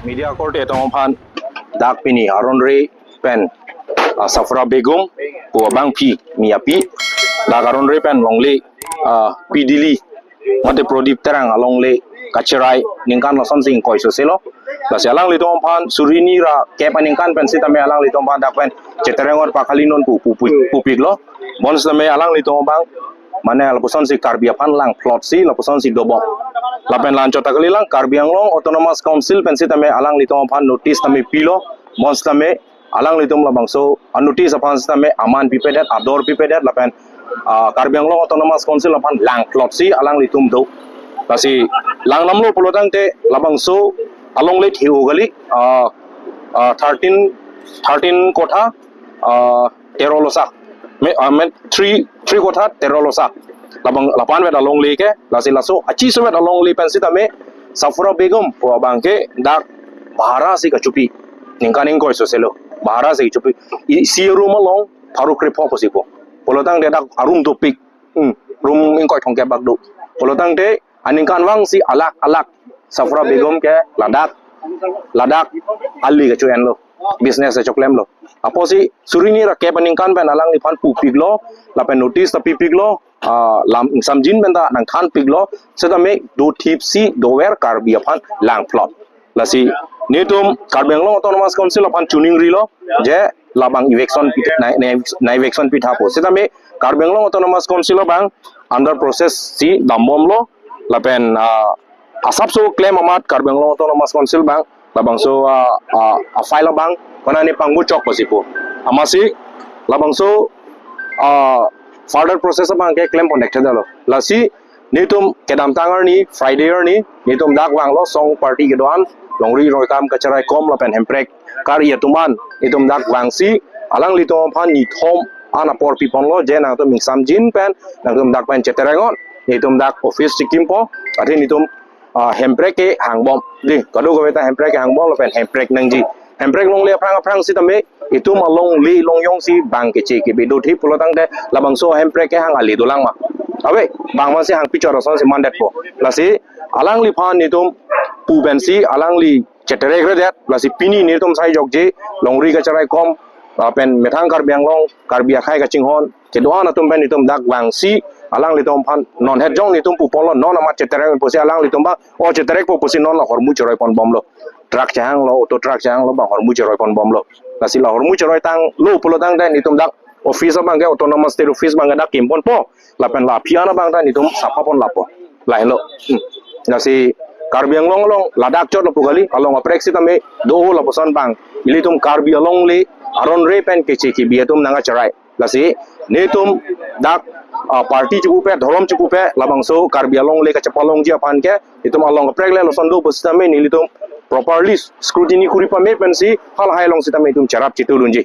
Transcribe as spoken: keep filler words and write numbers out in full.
Media korte atum aphan dak pini aron re pen, ah, Safra Begum pu abangpi, mi api, dak aron re pen longle, ah, P Dilip mate Prodip Terang alongle kacherai ningkan lason si ingkoi sose lo. Lasi alanglitum aphan suri hini ra kep aningkan pen sitame alanglitum aphan dak pen chetereng-ot pakhali non pu, pu, pu, pupik lo. Bonsitame alanglitum abang mane lapuson si Karbi aphan langphlot si lapuson si dobom. Lapen la-anchot ta kalilang, Karbi Anglong Autonomous Council pen sitame alanglitum aphan notice tame pilo. Bonsitame alanglitum labangso a-notice aphan sitame aman pipedet, ador pipedet, lapen, ah, Karbi Anglong Autonomous Council aphan langphlot si alanglitum do. Lasi lang namlo pulotangte labangso alongle theu kali, ah, ah, thirteen, thirteen kotha, ah, tero losa. Me, ah, me, three, three kotha tero losa. Labang, lapu-an vet alongle ke, lasi laso achiso vet alongle pen sitame Safra Begum pu abang ke dak bhara si kachopi. Ningkan ingkoi sose lo. Bhara si kachopi. Isi room along pharo krepho pusi po. Pulotangte dak a-room dopik. Hmm, room ingkoi thomkep bak do. Pulotangte aningkanvang si alak alak Safra Begum ke ladak, ladak ali kacho-en lo, business kachoklem lo. Apotsi suri hini ra kep aningkan pen alangliphan pupik lo, lapen notice ta pipik lo, ah, lam samjin pen ta nangthanpik lo, sitame dothip si dover Karbi aphan langphlot. Lasi netum Karbi Anglong Autonomous Council aphan choningri lo, je labang eviction pitha, na, na, na eviction pitha po. Sitame Karbi Anglong Autonomous Council abang under process si dambom lo, lapen, ah, asapso klem amat Karbi Anglong Autonomous Council abang labangso, ah, ah, a-file abang konane pangbuchok pusi po. Amatsi labangso, ah, further process abang ke klem pon thekthedetlo. Lasi netum kedamtang arni, Friday arni, netum dak vanglo song party kedo-an, longri roikam kacherai kom lapen hemprek kar-i atum an, netum dak vangsi alanglitum aphan nithom an apor piponlo, je nangtum ingsamjin pen nangtum dak pen chetereng-ot, netum dak office chikimpo, athe netum, ah, hemprek ke hangbom. Dei, kadokave ta hemprek ke hangbom lapen hemprek nangji. Hemprek longle aphrang aphrang sitame itum alongle longjong si bang keche kebi dothip pulotangte labangso hemprek kehang ali dolang ma? Ave, bang masi hang pichor ason si mandetpo. Lasi alangliphan netum pu pensi alangli cheterekredet, lasi pini netum sai jokje, longri kacherai kom, ah, pen methang Karbi Anglong, Karbi akhei kachinghon kedo-an atum pen netum dak vangsi alanglitum aphan non het jong netum puponlo, non amat cheterek pusi alanglitum abang, o cheterekpo pusi non la hormu cheroi ponbomlo. Truck chehanglo, auto truck chehanglo, bang hormu cheroi ponbomlo. Lasi la hormu cheroi tanglo pulotangte netum dak office abang ke, Autonomous State Office abang ke dak kimponpo, lapen la aphi an abang ta netum sapha pon lapo. Lahenlo. Hmm. Lasi Karbi Anglong along ladak chot lapu kali, along aprek sitame do lapuson abang ilitum Karbi alongle aron re pen keche kebi atum nangkacherai. Lasi netum dak, ah, party chikupe, dhorom chikupe, labangso Karbi alongle kachepalongji aphan ke, itum along kaprek le lason do pusitame nelitum properly scrutiny kuri pame pensi halahai along sitame itum cherap chitudunji.